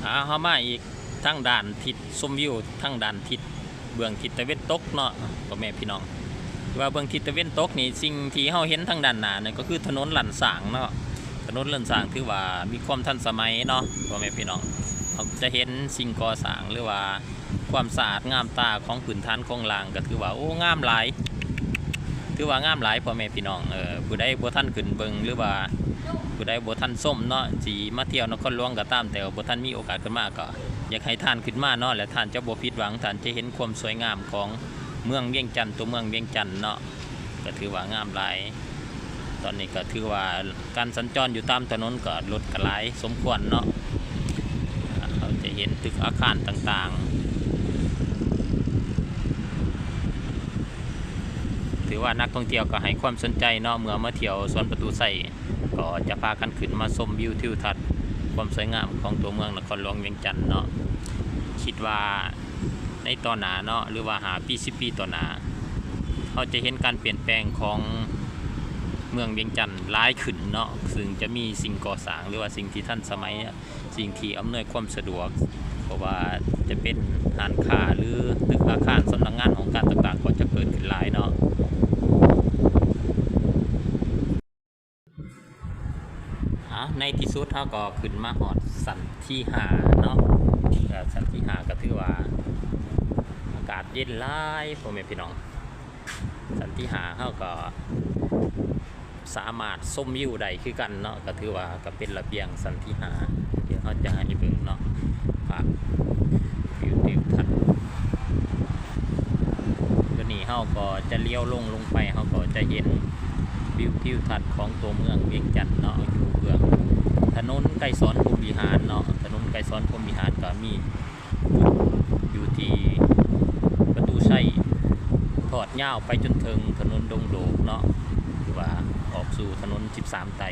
ອາ ເຮົາມາອີກທາງດ້ານທິດ ຊົມວິວທາງດ້ານທິດ ເບື້ອງທິດຕາເວັນຕົກເນາະ ພໍ່ແມ່ພີ່ນ້ອງ. ແຕ່ວ່າເບື້ອງທິດຕາເວັນຕົກນີ້ ສິ່ງທີ່ເຮົາເຫັນທາງດ້ານໜ້ານັ້ນ ກໍຄືຖະໜົນລ້ານຊ້າງເນາະ. ຖະໜົນລ້ານຊ້າງຖືວ່າມີຄວາມທັນສະໄໝເນາະ ພໍ່ແມ່ພີ່ນ້ອງ. ເຮົາຈະເຫັນສິ່ງກໍ່ສ້າງ ຫຼືວ່າຄວາມສະອາດງາມຕາຂອງພື້ນຖານໂຄງລ່າງ ກໍຖືວ່າ ໂອ້ ງາມຫຼາຍ. ຖືວ່າງາມຫຼາຍ ພໍ່ແມ່ພີ່ນ້ອງ. ເອີ ຜູ້ໃດບໍ່ທັນຂຶ້ນເບິ່ງ ຫຼືວ່າຜູ້ໃດບໍ່ທັນຊົມເນາະ ຊິມາທ່ຽວນະຄອນຫຼວງກໍຕາມ ແຕ່ວ່າບໍ່ທັນມີໂອກາດຂຶ້ນມາ ກໍຢາກໃຫ້ທ່ານຂຶ້ນມາເນາະ ແລະ ທ່ານຈະບໍ່ຜິດຫວັງ. ທ່ານຈະເຫັນຄວາມສວຍງາມຂອງເມືອງວຽງຈັນ ຕົວເມືອງວຽງຈັນເນາະ ກໍຖືວ່າງາມຫຼາຍ. ຕອນນີ້ກໍຖືວ່າການສັນຈອນຢູ່ຕາມຖະໜົນກໍລົດກໍຫຼາຍສົມຄວນເນາະ. ເຮົາຈະເຫັນຕຶກອາຄານຕ່າງໆ ຖືວ່ານັກທ່ອງທ່ຽວກໍໃຫ້ຄວາມສົນໃຈເນາະ ເມື່ອມາທ່ຽວສວນປະຕູໄຊ ກໍຈະພາກັນຂຶ້ນມາຊົມວິວທິວທັດ ຄວາມສວຍງາມຂອງຕົວເມືອງນະຄອນຫຼວງວຽງຈັນເນາະ. ຄິດວ່າໃນຕໍ່ໜ້າເນາະ ຫຼືວ່າຫ້າປີ ສິບປີຕໍ່ໜ້າ ເຮົາຈະເຫັນການປ່ຽນແປງຂອງເມືອງວຽງຈັນຫຼາຍຂຶ້ນເນາະ ຊຶ່ງຈະມີສິ່ງກໍ່ສ້າງ ຫຼືວ່າສິ່ງທີ່ທັນສະໄໝ ສິ່ງທີ່ອຳນວຍຄວາມສະດວກ ບໍ່ວ່າຈະເປັນຮ້ານຄ້າ ຫຼື ຕຶກອາຄານສຳນັກງານຫ້ອງການຕ່າງໆ ກໍຈະເກີດຂຶ້ນຫຼາຍເນາະ. ອາ ໃນທີ່ສຸດເຮົາກໍຂຶ້ນມາຮອດຊັ້ນທີຫ້າເນາະ. ເອີ ຊັ້ນທີຫ້າກໍຖືວ່າອາກາດເຢັນຫຼາຍ ພໍ່ແມ່ພີ່ນ້ອງ. ຊັ້ນທີຫ້າເຮົາກໍ ສາມາດຊົມວິວໄດ້ຄືກັນເນາະ ກໍຖືວ່າກໍເປັນລະບຽງຊັ້ນທີຫ້າ ດຽວເຮົາຈະໃຫ້ເບິ່ງເນາະ ພາບວິວທິວທັດ. ດຽວນີ້ເຮົາກໍຈະລ້ຽວລົງ ລົງໄປ ເຮົາກໍຈະເຫັນວິວທິວທັດຂອງຕົວເມືອງວຽງຈັນເນາະ ຢູ່ເບື້ອງຖະໜົນໄກສອນພົມວິຫານເນາະ. ຖະໜົນໄກສອນພົມວິຫານກໍມີ ຢູ່ທີ່ປະຕູໄຊ ທອດຍາວໄປຈົນເຖິງຖະໜົນດົງໂດກເນາະ ຫຼືວ່າອອກສູ່ຖະໜົນສິບສາມໄຕ.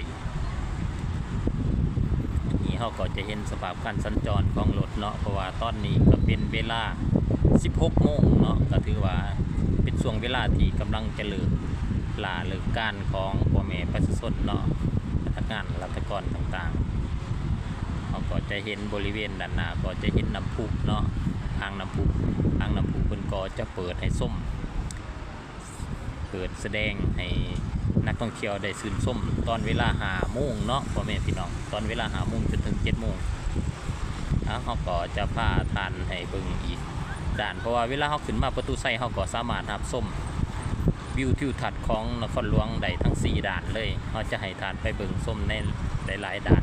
ນີ້ເຮົາກໍຈະເຫັນສະພາບການສັນຈອນຂອງລົດເນາະ ເພາະວ່າຕອນນີ້ກໍເປັນເວລາສິບຫົກໂມງເນາະ ກໍຖືວ່າເປັນຊ່ວງເວລາທີ່ກຳລັງຈະເລີກລາເລີກການຂອງພໍ່ແມ່ປະຊາຊົນເນາະ ພະນັກງານລັດຖະກອນຕ່າງໆ. ເຮົາກໍຈະເຫັນບໍລິເວນດ້ານໜ້າ ກໍຈະເຫັນນ້ຳພຸເນາະ ອ່າງນ້ຳພຸ ອ່າງນ້ຳພຸເພິ່ນກໍຈະເປີດໃຫ້ຊົມ ເປີດສະແດງໃຫ້ນັກທ່ອງທ່ຽວໄດ້ຊື່ນຊົມຕອນເວລາຫ້າໂມງເນາະ ພໍ່ແມ່ພີ່ນ້ອງ ຕອນເວລາຫ້າໂມງຈົນເຖິງເຈັດໂມງ. ເຮົາກໍຈະພາທ່ານໃຫ້ເບິ່ງອີກດ້ານ ເພາະວ່າເວລາເຮົາຂຶ້ນມາປະຕູໄຊ ເຮົາກໍສາມາດຮັບຊົມວິວທິວທັດຂອງນະຄອນຫຼວງໄດ້ທັງສີ່ດ້ານເລີຍ. ເຮົາຈະໃຫ້ທ່ານໄປເບິ່ງຊົມໃນຫຼາຍໆດ້ານ.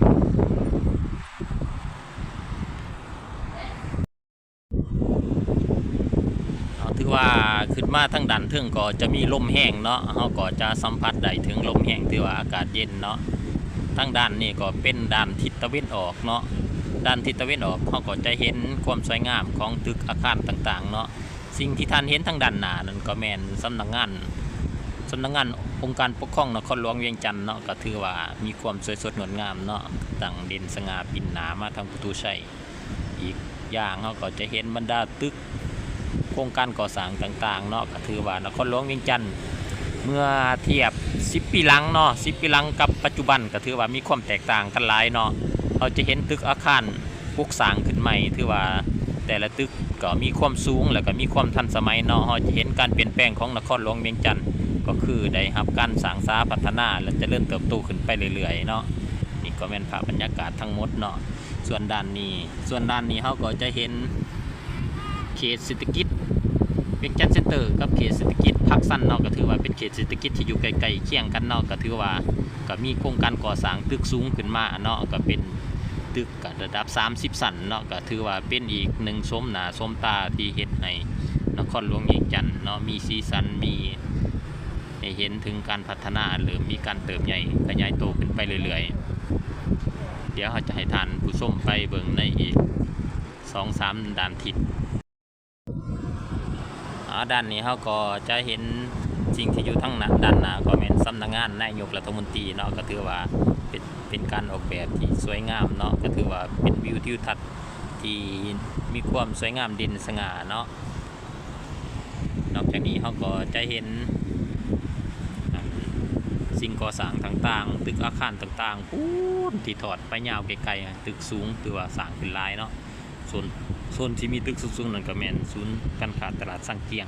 ເຮົາຖືວ່າຂຶ້ນມາທາງດ້ານເທິງກໍຈະມີລົມແຮງເນາະ ເຮົາກໍຈະສຳຜັດໄດ້ເຖິງລົມແຮງ ຖືວ່າອາກາດເຢັນເນາະ. ທາງດ້ານນີ້ກໍເປັນດ້ານທິດຕາເວັນອອກເນາະ ດ້ານທິດຕາເວັນອອກ ເຮົາກໍຈະເຫັນຄວາມສວຍງາມຂອງຕຶກອາຄານຕ່າງໆເນາະ. ສິ່ງທີ່ທ່ານເຫັນທາງດ້ານໜ້ານັ້ນກໍແມ່ນສຳນັກງານ ສຳນັກງານອົງການປົກຄອງນະຄອນຫຼວງວຽງຈັນເນາະ ກໍຖືວ່າມີຄວາມສວຍສົດງົດງາມເນາະ ຕັ້ງເດັ່ນສະຫງ່າປິ່ນໜ້າມາທາງປະຕູໄຊ. ອີກຢ່າງເຮົາກໍຈະເຫັນບັນດາຕຶກໂຄງການກໍ່ສ້າງຕ່າງໆເນາະ ກໍຖືວ່ານະຄອນຫຼວງວຽງຈັນ ເມື່ອທຽບສິບປີຫຼັງເນາະ ສິບປີຫຼັງກັບປັດຈຸບັນ ກໍຖືວ່າມີຄວາມແຕກຕ່າງກັນຫຼາຍເນາະ. ເຮົາຈະເຫັນຕຶກອາຄານປຸກສ້າງຂຶ້ນໃໝ່ ຖືວ່າແຕ່ລະຕຶກກໍມີຄວາມສູງ ແລ້ວກໍມີຄວາມທັນສະໄໝເນາະ. ເຮົາຈະເຫັນການປ່ຽນແປງຂອງນະຄອນຫຼວງວຽງຈັນ ກໍຄືໄດ້ຮັບການສ້າງສາພັດທະນາ ແລະ ຈະເລີນເຕີບໂຕຂຶ້ນໄປເລື້ອຍໆເນາະ. ນີ້ກໍແມ່ນພາບບັນຍາກາດທັງໝົດເນາະ. ສ່ວນດ້ານນີ້ ສ່ວນດ້ານນີ້ເຮົາກໍຈະເຫັນເຂດເສດຖະກິດວຽງຈັນເຊັນເຕີກັບເຂດເສດຖະກິດປາກຊັນເນາະ ກໍຖືວ່າເປັນເຂດເສດຖະກິດທີ່ຢູ່ໃກ້ໆຄຽງກັນເນາະ ກໍຖືວ່າກໍມີໂຄງການກໍ່ສ້າງຕຶກສູງຂຶ້ນມາເນາະ ກໍເປັນຕຶກກໍລະດັບສາມສິບຊັ້ນເນາະ ກໍຖືວ່າເປັນອີກໜຶ່ງໂສມໜ້າໂສມຕາທີ່ເຮັດໃຫ້ນະຄອນຫຼວງວຽງຈັນເນາະ ມີສີສັນ ມີ ໃຫ້ເຫັນເຖິງການພັດທະນາ ເລີ່ມມີການເຕີບໃຫຍ່ຂະຫຍາຍໂຕຂຶ້ນໄປເລື້ອຍໆ. ດຽວເຮົາຈະໃຫ້ທ່ານຜູ້ຊົມໄປເບິ່ງໃນອີກສອງສາມດ້ານທິດ. ອາ ດ້ານນີ້ເຮົາກໍຈະເຫັນສິ່ງທີ່ຢູ່ທາງໜ້າ ດ້ານໜ້າກໍແມ່ນສຳນັກງານນາຍົກລັດຖະມົນຕີເນາະ ກໍຖືວ່າເປັນ ເປັນການອອກແບບທີ່ສວຍງາມເນາະ ກໍຖືວ່າເປັນວິວທິວທັດທີ່ມີຄວາມສວຍງາມເດັ່ນສະຫງ່າເນາະ. ນອກຈາກນີ້ເຮົາກໍຈະເຫັນ ອັນ ສິ່ງກໍ່ສ້າງຕ່າງໆ ຕຶກອາຄານຕ່າງໆ ພຸ້ນທີ່ທອດໄປຍາວໄກໆ ຕຶກສູງ ຖືວ່າສ້າງຂຶ້ນຫຼາຍເນາະ. ໂຊນ ໂຊນທີ່ມີຕຶກສູງໆນັ້ນກໍແມ່ນສູນການຄ້າຕະຫຼາດຊາງກຽງ.